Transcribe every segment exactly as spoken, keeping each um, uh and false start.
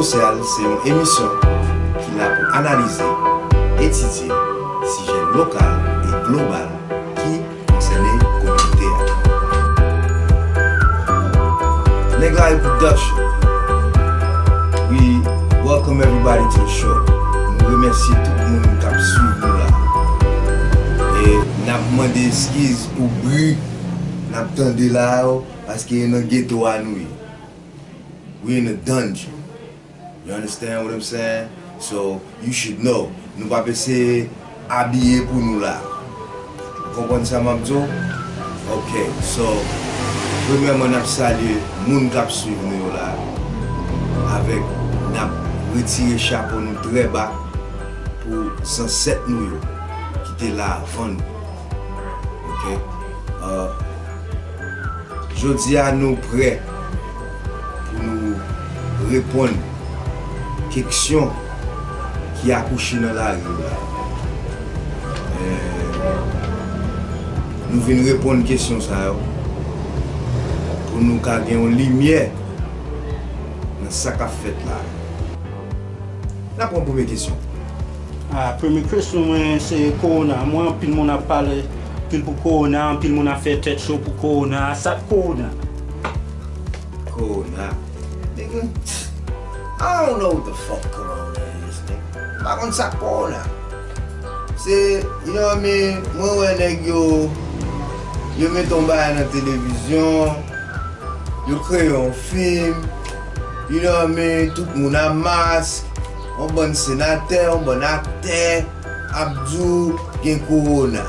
Sosyal se yon emisyon ki la pou analize, etidye sijè lokal e global ki konsène kominote a. Nèg la e Production. We welcome everybody to the show. Nou remèsye tout moun k ap swiv nou la. E n ap mande eskiz pou bri n ap tande la yo, paske e nan geto a nou ye. We in a dungeon. You understand what I'm saying? So, you should know. Nou p ap eseye abiye pou nou la. Ou konprann sa m ap di w? Ok, so, premyèman, n ap salye moun k ap swiv nou yo la. Avèk, n ap retire chapo nou trè ba pou zansèt nou yo ki te la avan nou. Ok? Uh, Jodi a, nou prè pou nou reponn keksyon ki akouche nan lari yo la. Eh, nou vin reponn kesyon sa yo pou nou ka gen yon limyè nan sa k ap fèt la. N ap pran premye kesyon. Ah, premye kesyon mwen se kowona. Mwen, anpil moun ap pale anpil pou kowona, anpil moun ap fè tèt cho pou kowona. Sa k kowona? Kowona. Nigga, I don't know what the fuck corona is, nigga. M pa konn sa k kowona. Se, you know what I mean, mwen wè nèg yo, yo mete yon bagay nan televizyon, yo kreye yon fim, you know what I mean, tout moun a mask, yon bann senatè, yon bann aktè ap di w gen kowona.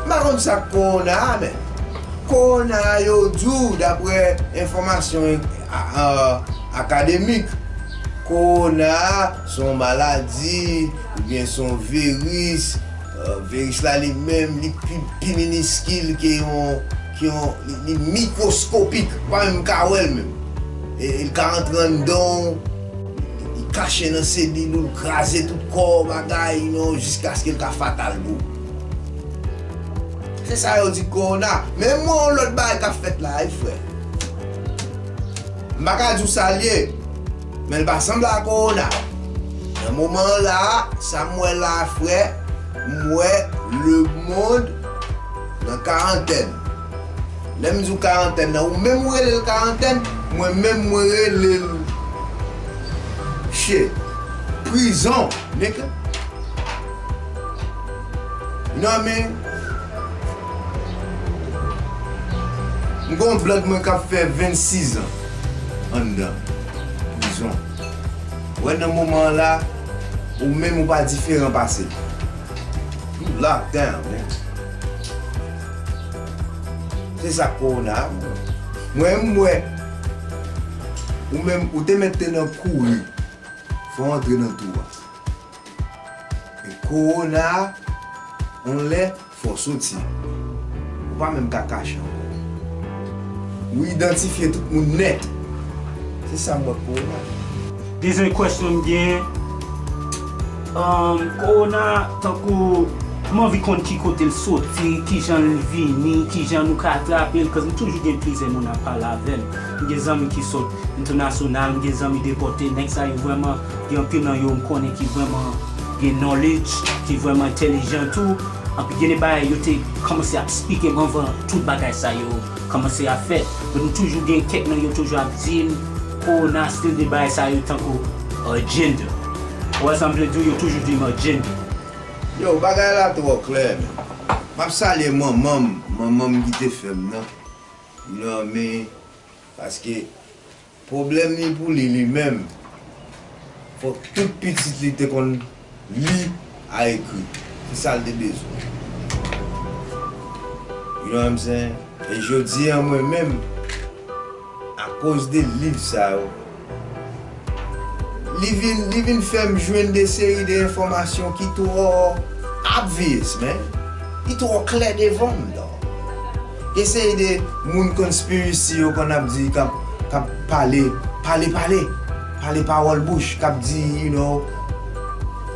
M pa konn sa k kowona a, men. Kowona a, yo di w, daprè enfòmasyon, a, a, akademik, kowona a se yon maladi oubyen se yon viris. Euh, viris la li menm, li pi, pi miniskil ke yon, ke yon, li, li mikwoskopik, ou pa menm ka wè l menm. E, e l ka antre anndan w, li, li kache nan selil ou, l kraze tout kò w, bagay, you know, jiskaske l ka fatal pou ou. Se sa yo di kowona. Men mwen, yon lòt bagay k ap fèt la, wi, frè. M pa ka di w sa l ye, men l pa sanble a kowona. Nan moman an la a, sa m wè la a, frè, m wè lemonn nan karantèn. Lè m di w karantèn nan, ou menm ou rele l karantèn, mwen menm mwen rele l shit, prizon, nigga. You know what I mean? M gon blòd mwen k ap fè vennsis an anndan prizon. Wè nan moman an la, ou menm ou pa diferan pase l. You locked down, man. Se sa k kowona a. Mwen, m wè, ou menm, ou te mèt te nan kouri. Fò w antre nan tou a. E kowona a, yon lè, fò w soti. Ou pa menm ka kache ankò. Ou idantifye tout moun nèt. Se sa m wè k kowona. Dezyenm kesyon m gen, um, kowona, tankou, m anvi konn ki kote l soti, kijan l vini, kijan nou ka atrape l, cause m toujou gen plizyè moun ap pale avè m. M gen zanmi ki sot entènasyonal, m gen zanmi depòte, nèg sa yo vrèman, gen anpil nan yo m konnen ki vrèman gen knowledge, ki vrèman entèlijan tou. Anpi gen de bagay yo te kòmanse ap eksplike m anvan tout bagay sa yo kòmanse ap fèt. Men m toujou gen kèk nan yo toujou ap di m, kowona still de bagay sa yo tankou agenda. Ou wè sa m vle di w, yo toujou di m agenda. Yo, bagay la twò klè, men. M ap salye manman m, manman m ki te fè m nan. You know what I mean? Paske pwoblèm li pou li, li menm, fòk tout pitit li te konn li a ekri. Se sa l te bezwen. You know what I'm saying? E jodi a, mwen menm, akoz de liv sa yo, li vin, li vin fè m jwenn de seri de enfòmasyon ki twò obvious, man. Li twò klè devan m, dawg. Gen seri de moun conspiracy yo konn ap di, k ap, k ap pale, pale, pale, pale pawòl bouch, k ap di, you know,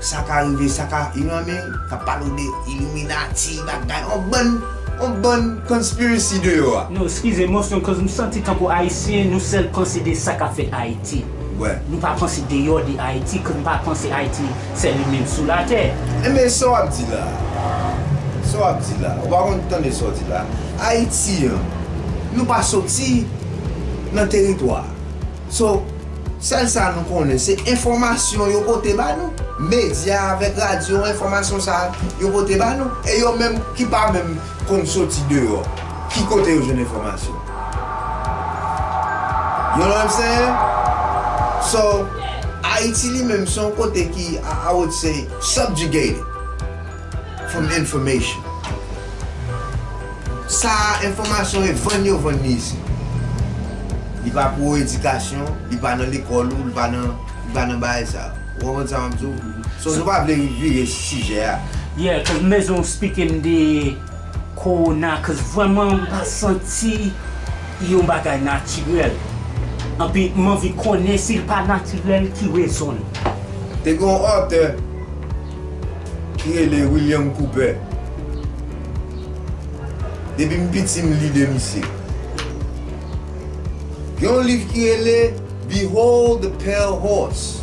sa ka rive, sa ka, you know what I mean? K ap pale w de Illuminati, bagay, on bann, on bann conspiracy deyò a. Non, eskize, Monsyon, cause m santi tankou Ayisyen, nou sèl panse de sa k ap fèt Ayiti. Nou pa panse deyò de Ayiti, ke nou pa panse Ayiti sèl li menm sou latè. Enben, sa w ap di la, sa w ap di la, ou pa konn tande sa w di la. Ayiti an, nou pa soti nan teritwa. So, sèl sa nou konnen, se enfòmasyon yo pote ba nou. Medya avèk radyo, enfòmasyon sa yo pote ba nou. E yo menm ki pa menm konn soti deyò, ki kote yo jwenn enfòmasyon? You know what I'm saying? So, Ayiti li menm se yon kote ki, I, I would say, subjugated from information. Sa a, enfòmasyon e vann yo vann li isi. Li pa pou edikasyon, li pa nan lekòl ou, li pa nan, li pa nan bagay sa. Ou konprann sa m ap di w? So, nou pa vle vire sijè a. Yeah, cause m bezwen w eksplike m de kowona, cause vrèman m pa santi yon bagay natirèl. Anpi m anvi konnen si l pa natirèl, ki rezon l. Te gen yon otè ki rele William Cooper. Depi m piti, m li de misye. Gen yon liv ki rele Behold the Pale Horse.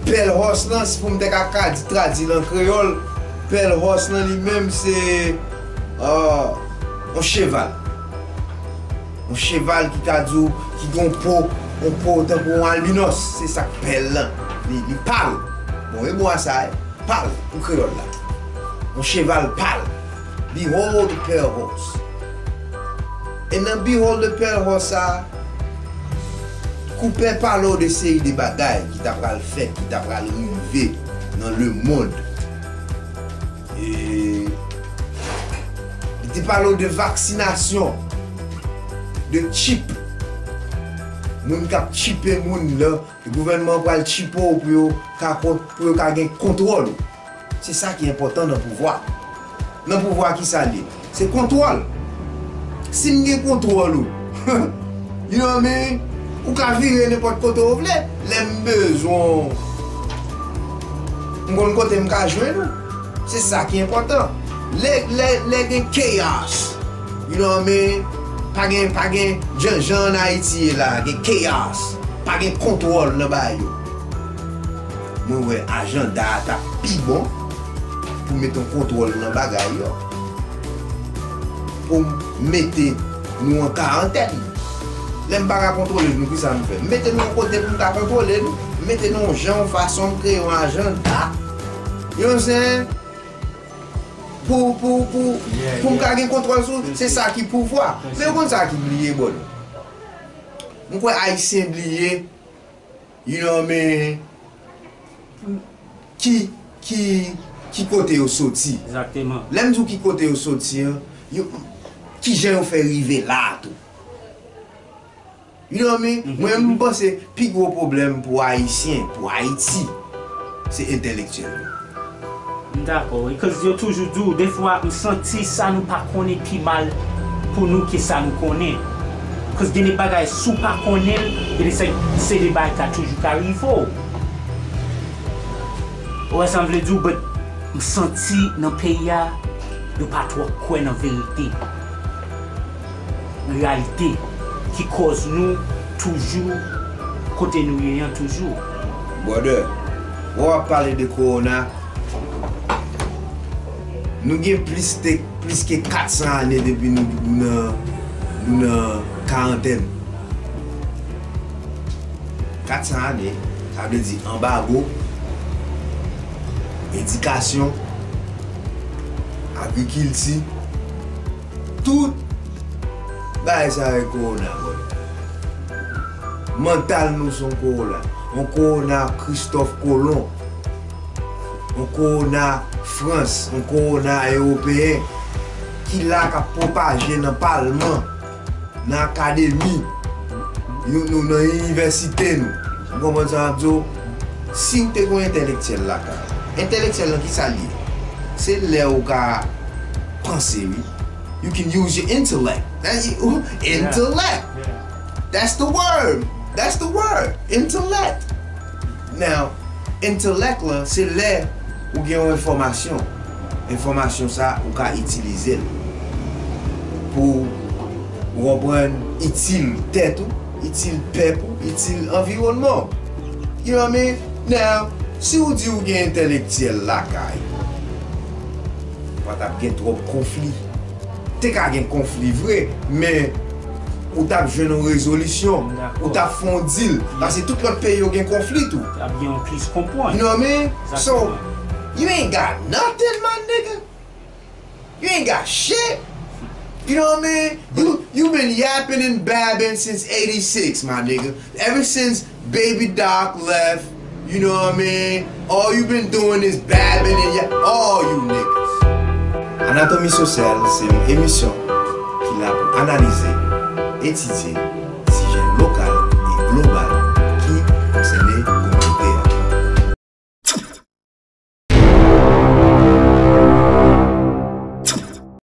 Pale Horse lan, si pou m te ka, ka di, tradui l an kreyòl, Pale Horse lan li menm se, euh, yon cheval. Yon cheval ki ka di w, ki gen yon po, yon po tankou yon albinòs. Se sa k pale lan. Li, li pal. Bon, e mo a sa, pal, pou kreyòl la. Yon cheval pal. Behold the pale horse. E nan Behold the Pale Horse sa, Cooper pale w de seri de bagay ki ta pral fèt, ki ta pral rive nan lemonn. E li te pale w de vaksinasyon, de chip. Moun k ap chipe moun nan, gouvènman an pral chipe w pou yo ka kon-, pou yo ka gen kontwòl ou. Se sa ki enpòtan nan pouvwa. Nan pouvwa, ki sa l ye? Se kontwòl. Si m gen kontwòl ou, you know what I mean? Ou ka vire nenpòt kote w vle. Lè m bezwen w, m konn kote m ka jwenn ou. Se sa ki enpòtan. Lè, lè, lè gen chaos, you know what I mean? Pa gen, pa gen, jan, jan ann Ayiti ye la, gen chaos. Pa gen kontwòl nan bagay yo. Mwen wè ajanda a t ap pi bon pou mete yon kontwòl nan bagay yo. Pou m mete nou an karantèn. Lè m pa ka kontwole nou, kisa m fè? M mete nou yon kote pou m ka kontwole nou. M mete nou yon jan, yon fason, m kreye yon ajanda. You know what I'm saying? Pou, pou, pou, pou m ka gen kontwòl sou, se sa ki pouvwa. Men ou konn sa ki bliye, bòdè. M kwè Ayisyen bliye, you know, men ki, ki, ki kote yo soti. Egzakteman. Lè m di w ki kote yo soti an, yo, kijan yo fè rive la a tou. You know what I mean? Mwen, m panse pi gwo pwoblèm pou Ayisyen, pou Ayiti, se entèlektyèl yo. M dakò wi, cause yo toujou di w, defwa m santi sa nou pa konnen pi mal pou nou ke sa nou konnen. Cause gen de bagay, si w pa konnen l, gen de se, se de bagay ka toujou ka rive w. Ou wè sa m vle di w, but m santi nan peyi a, yo pa twò kwè nan verite. Reyalite ki kòz nou toujou kote nou ye an toujou. Brother, w ap pale de kowona, nou gen plis te, plis ke kat san ane depi nou, nou nan, nou nan karantèn. Kat san ane, sa vle di anbago, edikasyon, agrikilti, tout bagay sa yo kowona, bro. Mantal nou se yon kowona. Yon kowona Kristòf Kolon. Yon kowona Frans. Yon kowona ewopeyen ki la k ap pwopaje nan palman, nan akademi, yo, nou, nan inivèsite nou. Ou konprann sa m ap di w? Si w te gen yon entèlektyèl lakay ou, entèlektyèl lan, kisa l ye? Se lè ou ka panse, wi. You can use your intellect. That's intellect. That's the word. That's the word. Intellect. Now, intellect lan, se lè ou gen yon enfòmasyon. Enfòmasyon sa, ou ka itilize l pou ou konprann itil tèt ou, itil pèp ou, itil anviwònman w. You know what I mean? Now, si w di w gen entèlektyèl lakay, pa t ap gen twòp konfli. Te ka gen konfli vre, men ou t ap jwenn yon rezolisyon, ou t ap fè yon deal. Paske tout lòt peyi yo gen konfli tou. T ap gen yon plis konprann. You know what I mean? So, you ain't got nothing, my nigga. You ain't got shit. You know what I mean? You you been yapping and babbing since eighty-six, my nigga. Ever since Baby Doc left, you know what I mean? All you been doing is babbing and yap, all you niggas. Anatomi Sosyal se yon emisyon ki la pou analize, etidye,